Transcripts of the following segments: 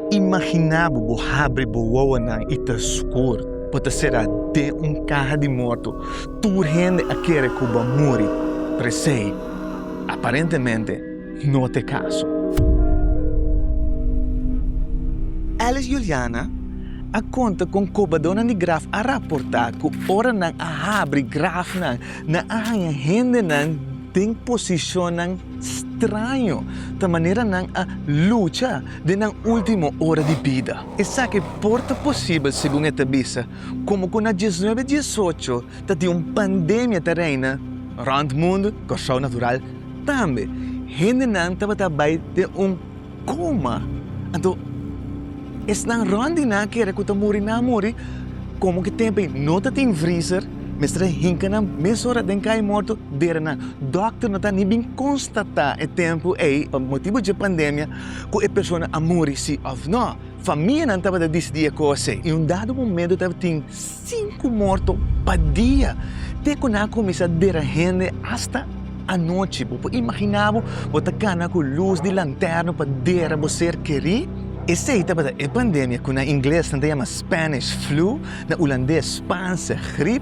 Imaginá bo bo habri bo wowonan i ta skur, bo ta será den un kaha di morto. Tur hende a kere ku bo a muri, pero esei aparentemente no ta e kaso. Alice Juliana a konta kon kobadónan di graf a raportá ku ora nan a habri grafnan, nan a haña hendenan den posishonnan straño, ta manera nan a lucha den nan último ora di bida. Esaki por ta posibel, segun e ta bisa, komo ku na diesnuebe diesocho ta tin un pandemia ta reina rònt mundu, Kòrsou natural tambe. Hendenan tabata bai den un koma, anto esnan rònt di nan a kere ku ta muri nan a muri, komo ku e tempu ei no ta tin vrizer, mester a hinka nan mesora den kai morto dera nan. Dòkter no ta ni bin konstatá e tempu ei pa motibu dje pandemia ku e persona a muri si òf nò. Famianan tabata disidí e kos ei i un dado momento tabatin sinku morto pa dia te ku nan a kuminsá dera hende asta anochi. Bo por imaginá bo, bo ta kana ku lus di lanterno pa dera bo ser kerí? Esei tabata e pandemia ku na ingles nan ta yama Spanish flu, na ulandes Spaanse griep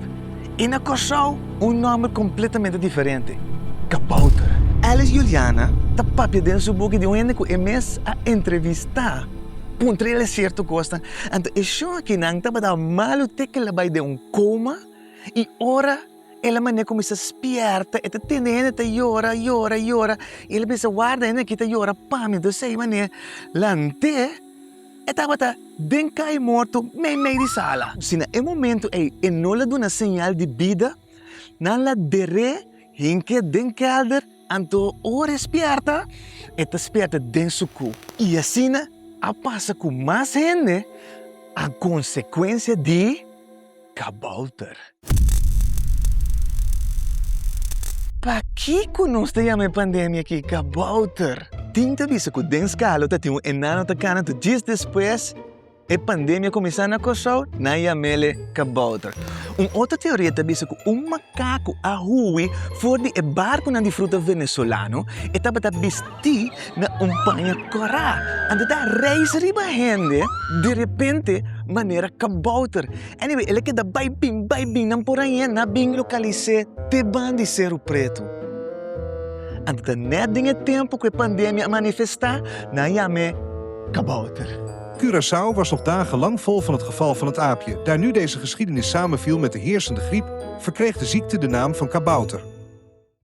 i na Kòrsou un nòmber kompletamente diferente, kabouter. Alice Juliana ta papia den su buki di un hende ku e mes a entrevistá. Puntra el e sierto kosnan. Anto e shon akinan tabata malu te ku el a bai den un koma i ora el a manera kuminsá spièrta e ta tende hende ta yora, yora, yora i el a bisa warda hende aki ta yora pa mi. Entonces ei manera lant'é e tabata den kai morto meimei di sala. Si na e momento ei e no la duna señal di bida nan la der'é hink'é den kèlder. Anto ora e spièrta, e ta spièrta den su ku. I asina a pasa ku mas hende a konsekuensia di kabouter. Pakiko nos ta yama e pandemia aki kabouter? Tin ta bisa ku den skalo ta tin un enano ta kana, anto djis despues E pandemia kuminsá na Kòrsou, nan yam'el e kabouter. Un otro teoria ta bisa ku un makaku a hui for di e barkunan di fruta venezolano, e tabata bistí na un paña kòrá, anto ta reis riba hende derepente manera kabouter. Anyway, el a keda bai bin, bai bin, nan por hañ'é, nan a bin lokalis'é te ban di Seru Pretu. Anto ta nèt den e tempu ku e pandemia a manifestá, nan yam'é kabouter. Curaçao was nog dagenlang vol van het geval van het aapje. Daar nu deze geschiedenis samenviel met de heersende griep, verkreeg de ziekte de naam van kabouter.